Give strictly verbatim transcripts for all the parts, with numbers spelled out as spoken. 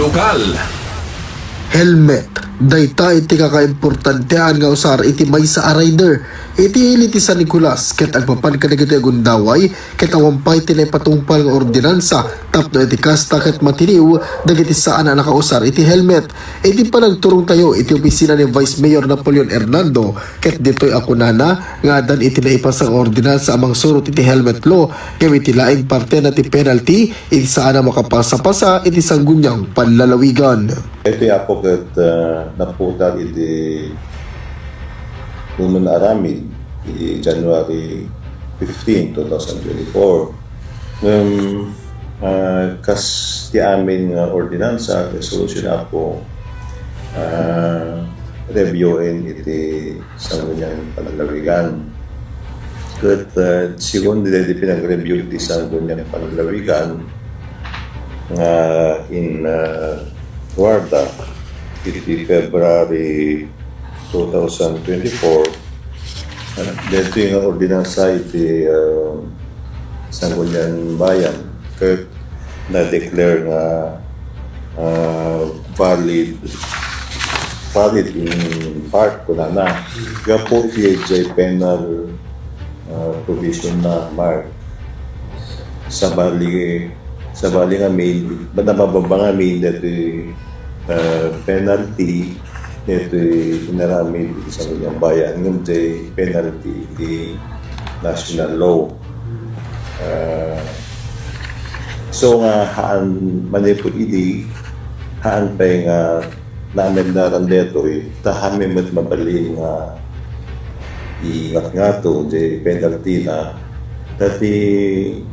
Lokal. Helmet. Dayta iti kakaimportantean nga usar iti maysa a rider iti ili ti San Nicolas ket agpapan kadagitoy a gundaway ket awan pay ti naipatungpal nga ordinansa tapno iti kasta ket matiliw dagiti saan a nakausar iti helmet. Iti panagturongtayo iti opisina ni Vice Mayor Napoleon Hernando ket ditoy a kunana nga addan iti naipasa nga ordinansa a mangsurot iti helmet law ngem iti laing partena ti penalty iti saan a makapasapasa iti sangguniang panlalawigan. Iti apo ket, ah, naputar iti unang aramid iti January fifteen, two thousand twenty-four. Ngem, ah, kas ti amin nga ordinansa, resolution apo, ah, reviewin iti sangguniang panlalawigan. Ket, ah, segun daydi pinag-review iti sangguniang panlalawigan nga in, ah, Guarda iti February two thousand twenty-four, ah, daytoy nga ordinansa iti, ah, Sangguniang Bayan ket na-declare nga, ah, valid, valid in part, kunana. Gapu ti idiay penal, ah, provision na, Mark. Sabali, sabali nga main, mababa nga main daytoy, ah, penalty daytoy inaramid iti Sangguniang Bayan, ngem diay penalty iti national law. Ah, so nga, haan manipud idi, haan pay nga naamendaran daytoy, ta haan mi met mabalin nga ingatngato diay penalty na, ta ti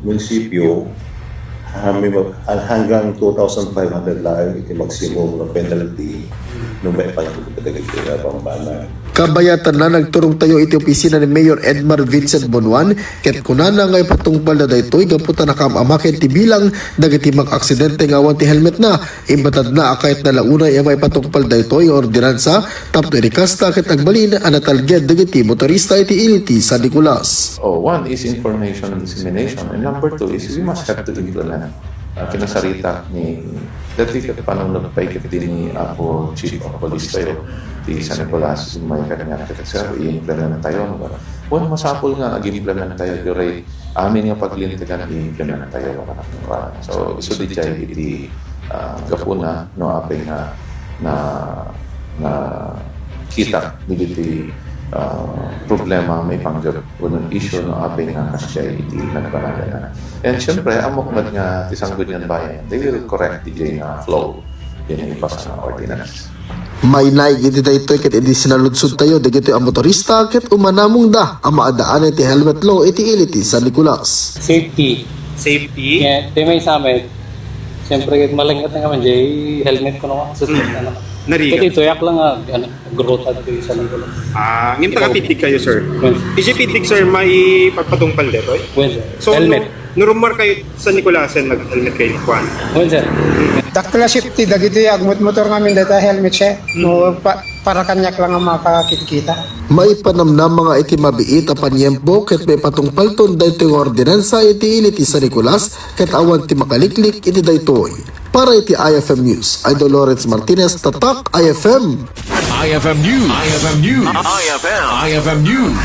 munisipio, haan mi ma-, hanggang two thousand five hundred laeng iti maximum nga penalty no maipanggep kadagiti bambanag. Kabayatanna, nagturongtayo iti opisina ni Mayor Edmar Vincent Bonuan ket kunana nga ipatungpalda daytoy gapu ta nakaam-ama ket ti bilang dagiti makaaksidente nga awan ti helmetna. Imbatadna a kayatna la unay a maipatungpal daytoy nga ordinansa tapno iti kasta ket agbalin a natalged dagiti motorista iti ili ti San Nicolas. Oh, one is information dissemination, and number two is we must have to implement. Ah, kinasaritak ni dati ket panunot pay ket ni Apo Chief of Police tayo, ti San Nicolas, may kanya ket, sir, i-implement tayo, no? Wen, masapul nga ag-implement tayo, pero amin nga paglintegan, i-implement tayo. So, isu diay iti, ah, gapuna, no, apay nga na, nakita dagiti, ah, problema maipanggep wenno issue no apay nga kasdiay iti nagbanagana. And siyempre, ammok met nga ti Sangguniang Bayan, they will correct diay nga flaw diay ipasa nga ordinance. Mainaig iti daytoy ket idi sinaludsodtayo dagitoy a motorista ket umanamongda a maadaan iti helmet law iti ili ti San Nicolas. Safety. Safety? Yeah, ti maysa met. Siyempre, ket malengngat nga man diay helmet kuno. So, ano. Narigat. Ket ituyak lang nga, ano, grota ditoy San Nicolas. Ah, ngem taga-Piddig kayo, sir? Wen. Idiay Piddig, sir, maipagpatungpal daytoy? Wen, sir. So, helmet. No, no rummuarkayo San Nicolas, nag-helmet kayo, kuan? Wen, sir. Dakkel a safety dagiti agmotmotor ngamin dayta helmet, sir. Mm. No, pa-, para kaniak lang a makakitita. Maipanamnama nga iti mabiit a paniempo ket maipatungpalton daytoy nga ordinansa iti ili ti San Nicolas ket awan ti makaliklik iti daytoy. Para iti I F M News, Idol Lawrence Martinez, Tatak I F M. I F M News. I F M News. I F M. I F M News.